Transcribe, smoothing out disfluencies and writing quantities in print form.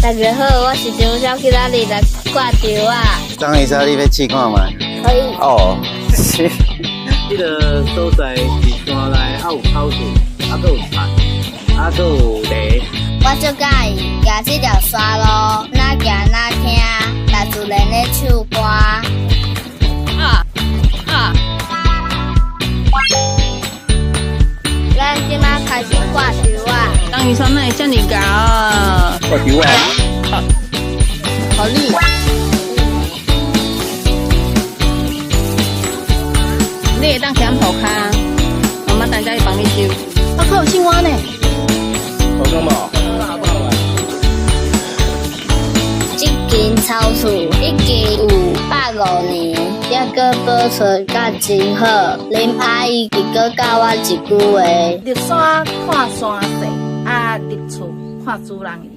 大家好，我是張小今仔日來掛稻仔。張醫生，你欲試看覓？可以。哦，是。這个所在是山內，啊有草地，啊閣有田，啊閣有犁。我足佮意行這條山路，若行若聽大自然的唱歌。啊啊！咱這馬開始掛稻仔。張醫生，哪會遮爾𠢕啊？掛稻仔。好你。你會當徛塗跤，媽媽等下去幫你收。我靠，有青蛙呢。好講無？這間草厝已經有150年，猶閣保存甲真好。林阿姨伊閣教我一句話：入山看山勢，啊入厝看主人。